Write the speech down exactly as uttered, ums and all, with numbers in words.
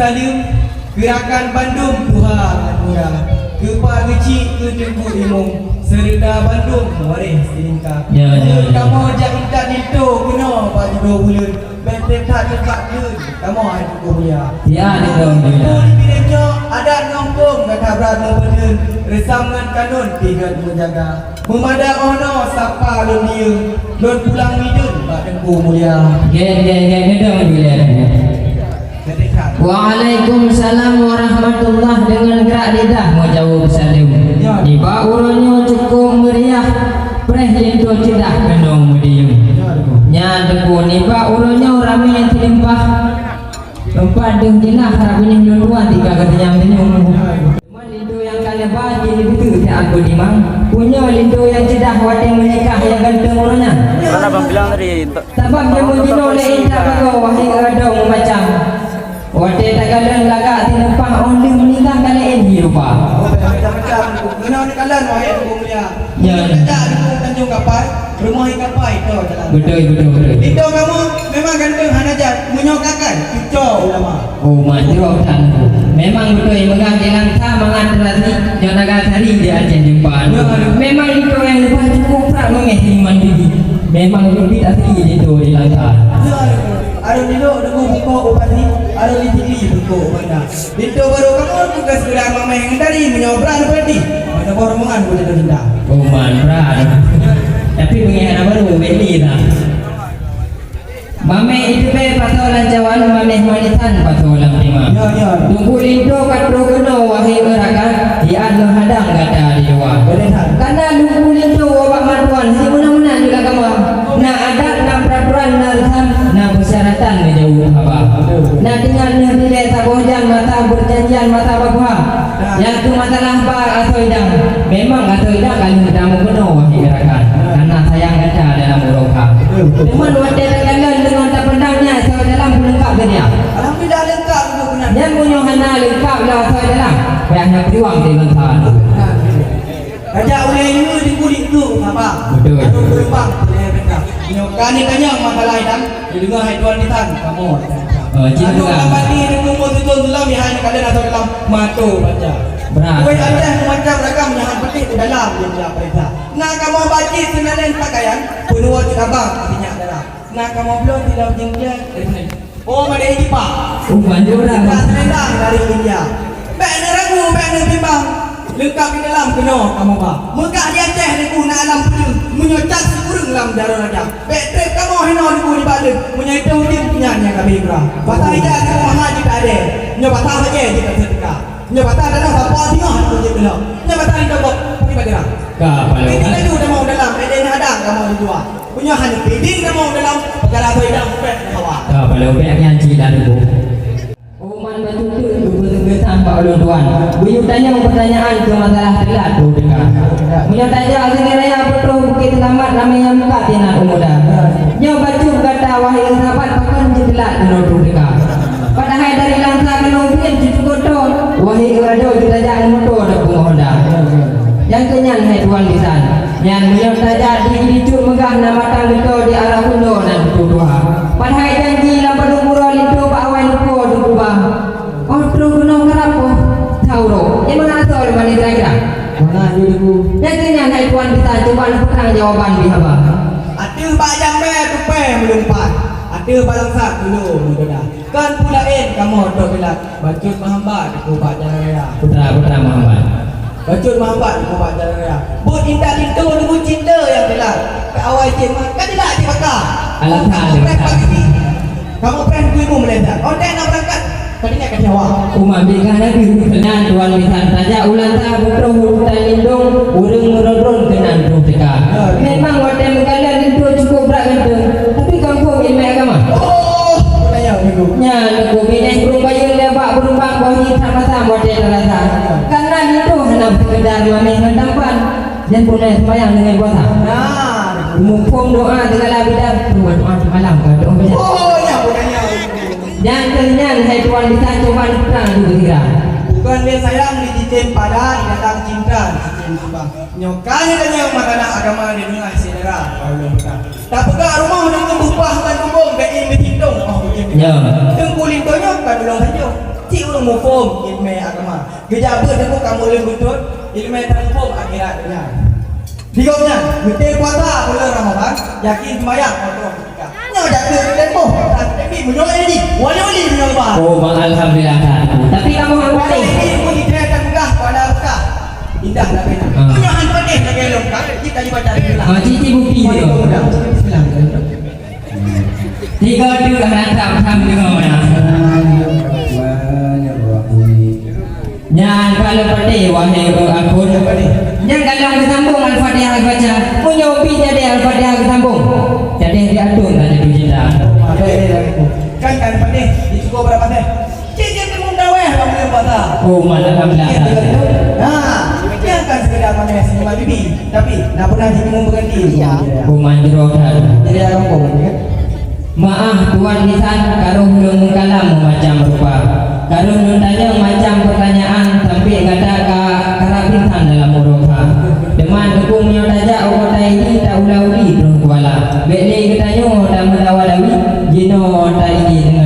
Saleuem keu rakan bandum tuha ngon mura, keu pak geuchik, keu teungku imum, seureuta bandum waréh silingka. Ya, ya, ya. Kamoe jak intat linto keunoe bak judoe buleuen, bèk trép that teumpat kheun kamoe hai Teungku mulia. Ya, linto mulia. Di binéh nyoe adat ngon hukôm gata brat meupeutheun, reusam ngon kanun pih gèt meujaga. Meumada 'oh noe sapa lôn diyeueng, lôn pulang mideuen bak Teungku mulia. Gèt, gèt, gèt, gèt, gèt. Waalaikumsalam warahmatullah, deungon grak lidah meujaweueb saleuem. Nibak uroe nyoe cukôp meuriah, preh linto ceudah keunoe meudiyeueng. Nyan Teungku, nibak uroe nyoe ramé nyang teulimpah. Teumpat deuh jeulaih, hana beuneuh lôn tuan tika geuteunyan teunyum. Man linto nyang ka neuba jih beutôi siat beutimang. Punyoe linto nyang ceudah watèe meunikah nyang ganteng uroe nyan. Mana Bang bilang tadi? Sabab jameun jinoe lé intat bagoe, wahé adoe meumacam. Watèe takalon lagak sineupah, 'oh lheueh meunikah ka laén hi rupa. Macam-macam. Meunoe takalon, wahé Teungku mulia. Ya. Tajak di Tanjong Kapai, rumoh di Kapai, to jalan. Beutôi, beutôi, beutôi. Linto kamoe memang ganteng hana jat, meunyoe kakai, cuco ulama. Oh, manjroh that. Memang beutôi, meugah di Langsa mangat teurasi, nyoe Nagasari di Aceh Jumpa. Ya. Memang linto nyang leubeh cukôp brat meungéh iman gigi. Memang leubeh asli linto di Langsa. Ya. Areuet nilok deungon bungkôk bupati, areuet ditinggi bungkôk banda. Linto barô kamoe tugaih seugedar maméh ngon tari, meunyoe brat neupeureuti, meunoe boh rombongan beujeuet cinta. Oh, man, brat. Tapi beungéh hana barô, bèk lé dah. Maméh iteupeue pasoe lam cawan, maméh manisan pasoe lam tima. Ya, ya. Teungku linto ka troh keunoe, wahé rakan, siat meuhadang gata di luwa. Boleh, Tan. Kana Teungku linto ubak matuan, si meunan-meunan jih lam kama. Na adat, na peuraturan, na reusam, na peusyaratan meujaweueb haba. Na tinggai neuh dilèe saboh jan masa peujanjian masa babuha. Nyang keu masalah ba asoe idang, memang asoe idang ka lheueh tamong keunoe, wahé rakan. Kana sayang gata dalam uroe ka. Teuma watèe takalon deungon tapeundang nyan asoe dalam peulengkap geuh nyan. Alhamdulillah leungkap geuh keunan. Nyan meunyoe hana leungkap lam asoe dalam, payah na peujuang di bansa. Raja ulèe nyoe di kulit tu, apa? Betul. Aduh, berubah, ulèe mereka. Nyoe kani tanyong masalah idang, dideungoe hai tuan bisan, kamoe. Oh, cit. Aduh, juga. Lam bati di kumpul tutul sulam, ya, hai kalian atau dalam mato baca. Berat. Kueh Aceh macam ragam, nyan putih di dalam, dia punya perintah. Na kamoe bacit seunalén pakaian, peunuwoe cut abang, minyak darah. Na kamoe bloe di dalam jingkeu, dari mana? Oh, madé Eropa. Oh, manjura. Ka selendang dari India. Bèk neuragu, bèk neubimbang. Leungkap di dalam keunoe kamoe ba. Meugah di Aceh Teungku na alam peudeueng. Meunyoe cat sikureueng lam jaroe raja. Bèk trép kamoe hinoe Teungku nibak leueng. Meunyoe itong udép nyan nyang ka bri murah. Pasal ija Teungku mahai jeuet adé. Nyoe pasal bajèe jeuet seudeukah. Nyoe patah dalam sapo singoh aku jeuet keulok. Nyoe patah di toko, putih bak gerang. Ka, paloe. Piding laju tamong dalam, eh, deh hadang kamoe di luwa. Meunyoe hana piding tamong dalam, peukara soe idang bèk hawa. Ka, paloe, bèk nyan cit dah Teungku. Uman bacut teuk geupeugeusang bak ulôn tuan. Geuyue tanyong peutanyaan keu masalah teulat troh teuka. Meunyoe tajak Sungai Raya peutroh Bukét Seulamat, ramé nyang buka sinan u muda. Nyoe bacut gata wahé sahabat, pakon jeuet teulat keunoe troh teuka. Padahai dari Langsa keunoe Ubrien cucuk goto, wahé adoe geutajak ngon moto ataupun Honda. Nyang keu nyan hai tuan bisan, nyan meunyoe tajak di Idicut Meugah na matang geuto di arah Kundo nan tutoe tuha. Padahai janji lam padub uroe linto bak awai lupo teukuba. Oh, troh keunoe karab boh tauroe. Nyang mangat asoe lom bani kira-kira. Mangat nyoe Teungku. Nyang keu nyan hai tuan bisan, cuba neupeutrang jawaban bri haba. Ateueh bak jamèe tupèe meulumpat. Ateueh bak Langsa kulo meugoda. Kon peue laén kamoe trok teulat, bacut meuhambat dikeue bak jalan raya. Putra, putra meuhambat. Bacut meuhambat dikeue bak jalan raya. Buet intat linto nunggu cinta nyang teulat. Keu awai cit mat, ka teulat cit baka. Alah, kamoe preh pagi ni. Kamoe preh ku ibu meulentang. Ondeh na beurangkat, ka teuingat ka Jawa. Umat bika na keuh nyan tuan bisan, tajak u Langsa beutroh u hutan lindong, ureueng meurot-rot keunan troh teuka. Memang watèe meukalon linto cukup brat ganteng, tapi kampung ileumèe agama. Oh, percaya Teungku. Nyan Teungku, binéh ureueng bayeue lé bak beurumbang boh nyan that masa watèe tarasa. Karena linto hana seukeudar maméh ngon tampan, dan pun na seumayang deungon puasa. Nah. Muphom doa segala bidang, doa doa semalam ka doa bidang. Oh, ya, bukannya. Nyan keuh nyan hai tuan bisan, cuba neuprang ju beusira. Bukan dia sayang di cicém pada, di datang cinta di cicém simpang. Nyoe ka neutanyong masalah agama di teungoh syedara, Allah Taala. Tapeugah rumoh deungon bupah ban kumbong, bèk in meutintong, oh, bèk in. Ya. Teungku linto nyoe bukan ulôn sajoe. Cit muphom ileumèe agama. Geujak beuet teungku kamoe lôn beutôi ileumèe tamuphom akhirat donya. Di gobnyan, meuté puasa buleuen Ramadhan, yakin seumayang, kontrol ketika. Nyoe jak keu tempoh, dan tapi meunyoe jadi wali-wali meunyoe ba. Oh, bang, alhamdulillah, Kak. Tapi kamoe hana Wali patéh. Ini pun ide terbuka pada buka. Indah tapi. Ah. Meunyoe han patéh lagèe lôn, Kak, kita cuba cari lah. Ah, citi bukti Wali dia. Pemuda. Bismillah. Tiga tu dah rata, alhamdulillah. Bismillahirrahmanirrahim. Nyan ka lôn patéh, wahé ureueng akun. Nyan ka lôn geusambong Al-Fatihah geubaca. Meunyoe pih jadi Al-Fatihah geusambong, jadi diatong ka jadi cinta. Kan, kan patéh, di syukur berapa teh? Cik, cik, timun daweh, alhamdulillah, puasa. Oh, mantap, alhamdulillah. Nah, dia kan sekedar pamer senyuman bibi, tapi nak pernah jadi timun berganti. Iya. Oh, manjro that. Jadi orang pun, ya. Meu'ah tuan bisan, ka rôh lôn meukalam meumacam rupa. Ka rôh lôn tanyong macam peutanyaan, sampoe gata ka karab pingsan dalam uroe kha. Teuma teungku meunyoe tajak u kota Idi, ta-ula uli troh Kuala. Bèk lé geutanyoe tameudawa-dawi, jinoe ta-iji deungon